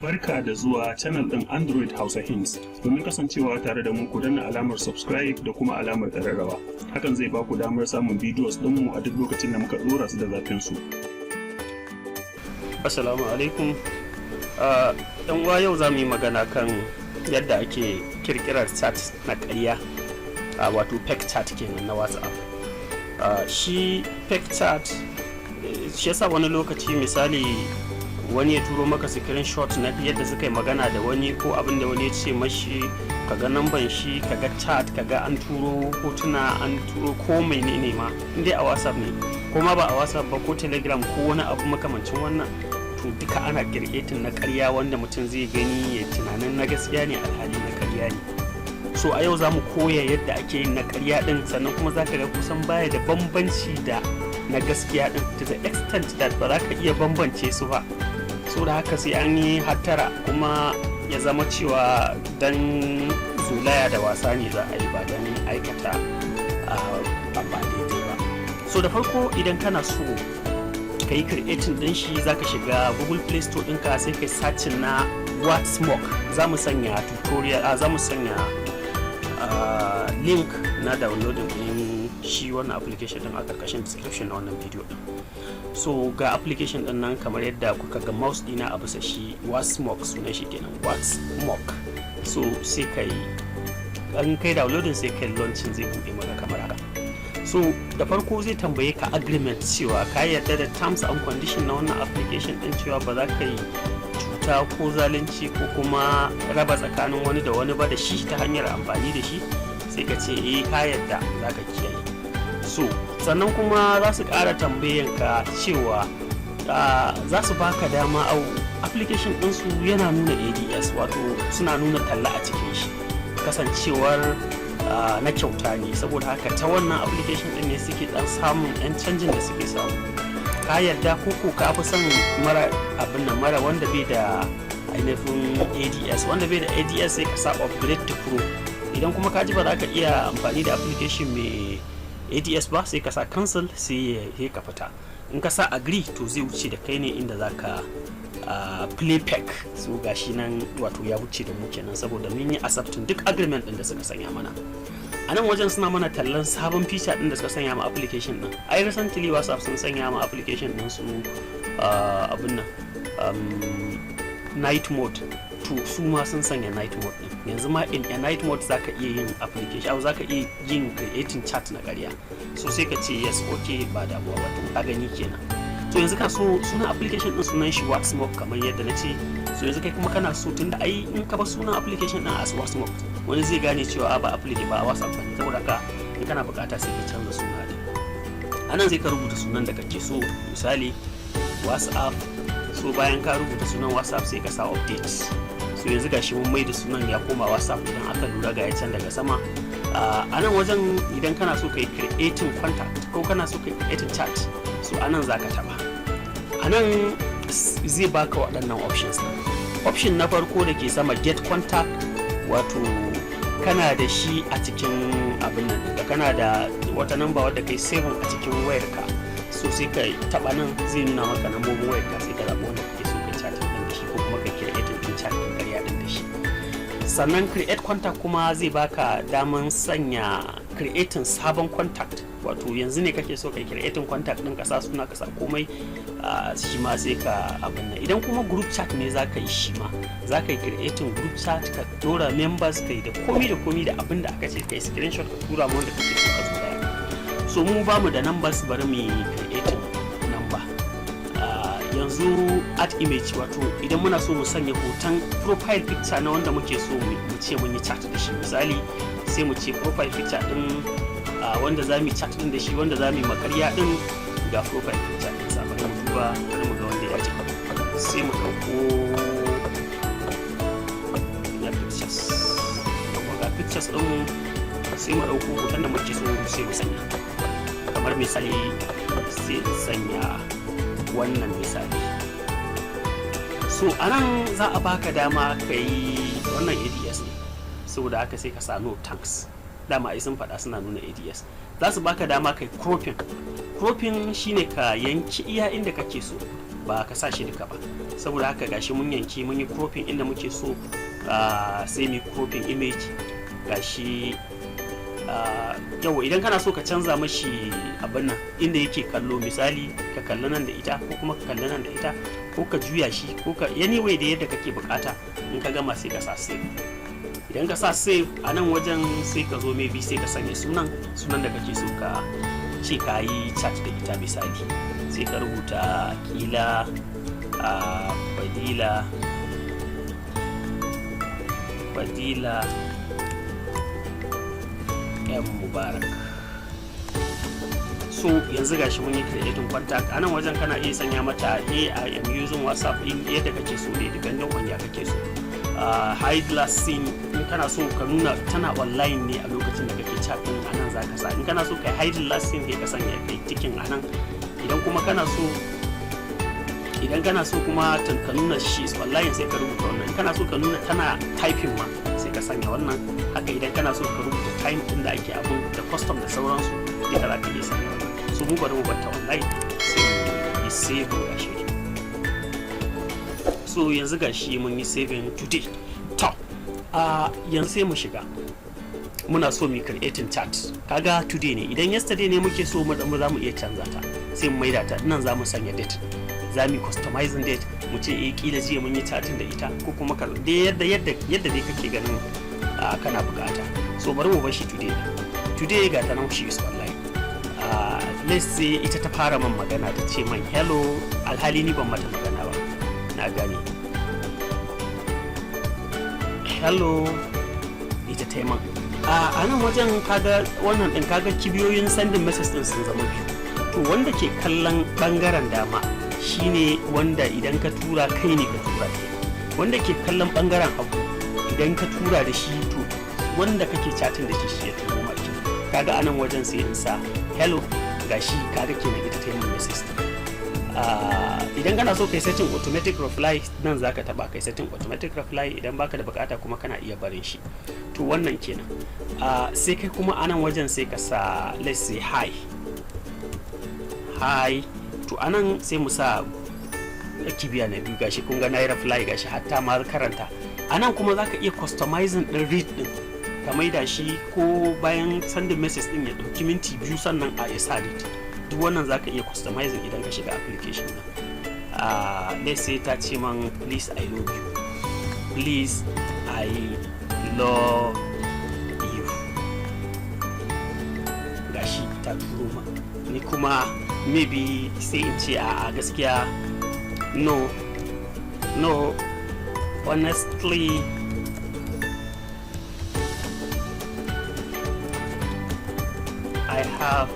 Barka da zuwa channel ɗin Android Hausa Hints. Domin kasancewa tare da mu, ku danna alamar subscribe da kuma alamar ƙararrawa. Hakan zai ba ku damar samun videos ɗinmu a duk lokacin da muka ɗora su da zafin su. Assalamu alaikum. Yan uwa, yau za mu yi magana kan yadda ake kirkirar chat na ƙarya, wato fake chat kenan na WhatsApp. Shi fake chat, shi yasa wani lokaci, misali, wani ya turo maka screenshot na yadda suka yi magana da wani ko abin da wani ya ce mashi, kaga namban shi, kaga chat, kaga an turo hotuna, an turo ko menene ma, inda a WhatsApp ne ko ma ba a WhatsApp ba, ko Telegram ko wani abu makamancin wannan, to duka ana creating na karya wanda mutum zai gani ya tunanin na gaskiya ne, alhali na karya ne. So a yau za mu koya yadda ake yin na karya din, sannan kuma za ka ga kusan baya da bambanci da na gaskiya din, to the extent that ba za ka iya bambance su ba. So da haka sai an yi hattara, kuma ya zama cewa dan zolaya da wasa ne za a yi, ba don aikata ba daidai ba. So da farko, idan kana so ka yi creating din shi, zaka shiga Google Play Store ɗinka, sai kai searching na WhatsMock. Za mu sanya tutorial, za mu sanya link na downloading din shi wannan application din a karkashin description na wannan video din. So ga application din nan kamar yadda kuka ga mouse dina a bisa shi, WhatsMock sunan shi kenan, WhatsMock. So sai kai an kai downloading, sai kai launching, zai buɗe maka kamar haka. So da farko zai tambaye ka agreement, cewa ka yarda da terms and condition na wannan application din, cewa ba za ka yi cuta ko zalunci ko kuma raba tsakanin wani da wani ba da shi ta hanyar amfani da shi. Sai ka ce eh, ka yarda za ka kiyaye. So sannan kuma za su ƙara tambayan ka cewa za su baka dama au application ɗinsu yana nuna ads, wato suna nuna talla a cikin shi, kasancewar na kyauta ne. Saboda haka ta wannan application ɗin ne suke ɗan samun 'yan canjin da suke samu. Ka yarda ko ko ka fi son mara abin nan, mara wanda bai da ainihin ads? Wanda bai da ads, sai ka sa upgrade to pro. Idan kuma ka ji ba za ka iya amfani da application mai ads ba, sai ka sa cancel, sai ka fita. In ka sa agree, to zai wuce da kai ne inda za ka play pack. So gashi nan, wato ya wuce da mu kenan, saboda mun yi accepting duk agreement din da suka sanya mana. A nan wajen suna mana tallan sabon feature din da suka sanya ma application din. Ai recently WhatsApp sun sanya ma application din su abin nan, night mode. To su ma sun sanya night mode din. Yanzu ma in a night mode zaka iya yin application, zaka iya yin creating chat na ƙarya. So sai ka ce yes, okay, ba damuwa ba. To ka gani kenan. To yanzu ka so sunan application din, sunan shi WhatsMock kamar yadda na ce. So yanzu kai kuma kana so, tunda ai in ka bar sunan application din as WhatsMock, wani zai gane cewa ba application ba WhatsApp bane. Saboda haka in kana bukata, sai ka canza suna din. Anan sai ka rubuta sunan da kake so, misali WhatsApp. So bayan ka rubuta sunan WhatsApp, sai ka sa update. So yanzu gashi mun mai da sunan ya koma WhatsApp. Idan aka lura, ga ya can daga sama. A nan wajen, idan kana so ka yi creating contact ko kana so ka yi creating chat, so a nan za ka taba. A nan zai baka waɗannan options. Option na farko da ke sama, get contact, wato kana da shi a cikin abin nan ɗinka, kana da wata namba wadda kai saving a cikin wayarka. So sai ka taba nan, zai nuna maka nambobin wayarka, sai ka zaɓi wanda kake so ka chat din da shi ko kuma ka create din chat din ƙarya din da shi. Sannan create contact kuma zai baka daman sanya creating sabon contact, wato yanzu ne kake so ka creating contact din, kasa suna, kasa komai, shi ma sai ka abin nan. Idan kuma group chat ne za ka yi, shi ma za ka yi creating group chat, ka dora members, kai da komi da komi da abin da aka ce, kai screenshot ka tura ma wanda kake so ka zo daya. So mu bamu da numbers, bari mu yi creating number. Yanzu add image, wato idan muna so mu sanya hoton profile picture na wanda muke so mu ce mun yi chat da shi, misali, sai mu ce profile picture din wanda za mu yi chat din da shi, wanda za mu yi makarya din, ga profile picture din sa. Bari mu duba, bari mu ga wanda ya ce, sai mu dauko na pictures. Yawwa, ga pictures din mu, sai mu dauko hoton da muke so, sai mu sanya. Kamar misali, sai in sanya wannan misali. So anan za a baka dama ka yi wannan ads ne, saboda haka sai ka sa no thanks. Dama ai sun faɗa suna nuna ADS. Za su baka dama kai cropping. Cropping shine ka yanki iya inda kake so, ba ka sa shi duka ba. Saboda haka gashi mun yanki, mun yi cropping inda muke so. Sai mu cropping image. Gashi. Yau idan kana so ka canza mashi abin nan inda yake kallo, misali ka kalli nan da ita, ko kuma ka kalli nan da ita, ko ka juya shi, ko ka anyway da yadda kake bukata. In ka gama, sai ka sa save. Idan ka sa save a nan wajen, sai ka zo maybe sai ka sanya sunan da kake so ka ce ka yi chat da ita. Misali, sai ka rubuta kila a Fadila M Mubarak. So yanzu gashi mun yi creating contact. A nan wajen kana iya sanya mata, "Hey, I am using WhatsApp," in yadda kake so ne, depending on ya kake so. Hide last seen, in kana so ka nuna tana online ne a lokacin da kake chat din, a nan zaka sa. In kana so kai hide last seen, kai ka sanya kai ticking a nan. Idan kuma kana so, idan kana so kuma ka nuna she is online, sai ka rubuta wannan. In kana so ka nuna tana typing ma, sai ka sanya wannan. Haka idan kana so ka rubuta time din da ake abun da custom da sauransu, duka za ka iya sanya wannan. So mu bari mu batta online, sai mu yi save. Gashi. So yanzu gashi mun yi saving today. To yanzu sai mu shiga, muna so mu creating chat. Kaga today ne. Idan yesterday ne muke so mu, za mu iya canza ta, sai mu maida ta nan. Za mu sanya date, za mu customizing date, mu ce eh, kila jiya mun yi chatting da ita, ko kuma ka dai yadda dai kake ganin kana bukata. So bari mu bar shi today. Today ga ta nan, she is online. Let's say ita ta fara man magana, ta ce man "Hello," alhali ni ban mata magana ba. Na gane "Hello" ita ta yi man. A nan wajen kaga wannan din, kaga kibiyoyin sending message din sun zama biyu. To wanda ke kallon bangaren dama shine wanda idan ka tura, kai ne ka tura ke. Wanda ke kallon bangaren hagu, idan ka tura da shi, to wanda kake chatting da shi, shi ya turo maki. Kaga anan wajen sai in sa "Hello." Gashi, kaga kenan ita ta yi min message. Idan kana so kai setting automatic reply, nan zaka taba kai setting automatic reply. Idan baka da bukata kuma, kana iya barin shi. To wannan kenan. Sai kai kuma anan wajen sai ka sa, let's say, "Hi, hi." To anan sai mu sa kibiya na biyu. Gashi, kun ga na yi reply, gashi hatta ma karanta. Anan kuma zaka iya customizing din read din, ka maida shi ko bayan sending message din ya dauki minti 2 sannan a isa read. Duk wannan zaka iya customizing idan ka shiga application din. Let's say ta ce man "Please, I love you." "Please, I love you." Gashi ta turo ma. Ni kuma maybe sai in ce a gaskiya, No, honestly, I have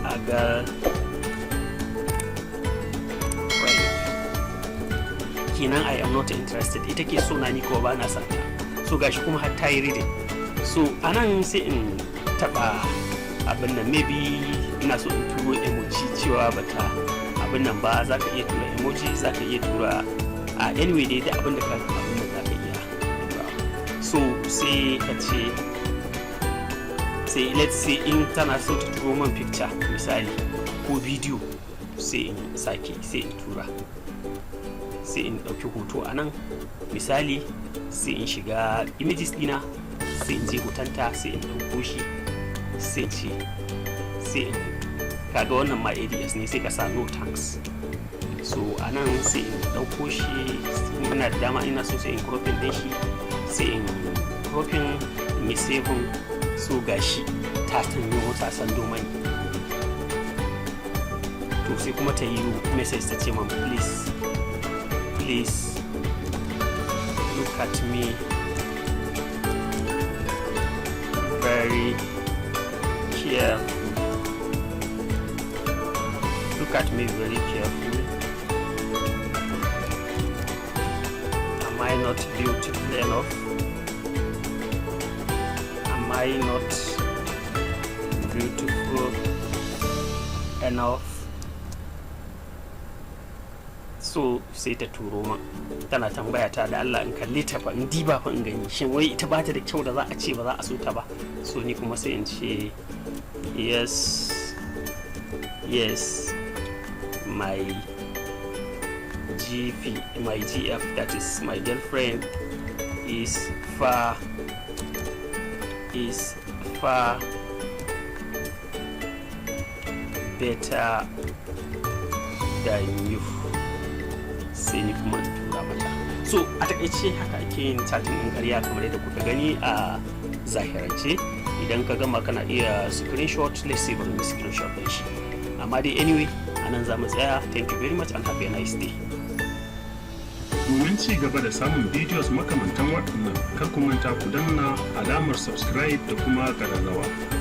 a girlfriend." Kenan I am not interested. Ita ke so na, ni ko ba na son ta. So gashi kuma har ta yi reading. So anan sai in taba abin nan, maybe ina so in turo emoji cewa bata abin nan ba. Za ka iya tura emoji, za ka iya tura a anyway dai da abin da ka abin nan za ka iya tura. So sai ka ce, sai let's say in tana so ta turo man picture misali, ko bidiyo, sai in sake, sai in tura, sai in ɗauki hoto a nan. Misali, sai in shiga images ɗina, sai in je hotonta, sai in ɗauko shi, sai ce sai in kaga wannan ma ADS ne, sai ka sa "No thanks." So a nan sai in ɗauko shi. Ina da dama, ina so, sai in cropping ɗin shi, sai in cropping, in yi saving. So gashi ta sanyo, ta sando mani. To sai kuma ta yi message, ta ce man, "Please, please look at me very careful. Look at me very careful. Am I not beautiful enough? Am I not beautiful enough?" So So sai ta turo min, tana tambaya ta da Allah in kalle ta fa, in diba fa, in gani, shin wai ita bata da kyau da za a ce ba za a so ta ba? So ni kuma sai in ce, Yes, my GP, my GF, that is my girlfriend, is far better than you." Sai ni kuma in tura mata. So a takaice haka ake yin chatting ɗin ƙarya kamar yadda kuka gani a zahirance. Idan ka gama, kana iya screenshot. Let's say bari mu screenshot ɗin shi. Amma dai anyway, anan za mu tsaya. Thank you very much and have a nice day. Domin ci gaba da samun videos makamantan waɗannan, kar ku manta ku danna alamar subscribe da kuma ƙararrawa.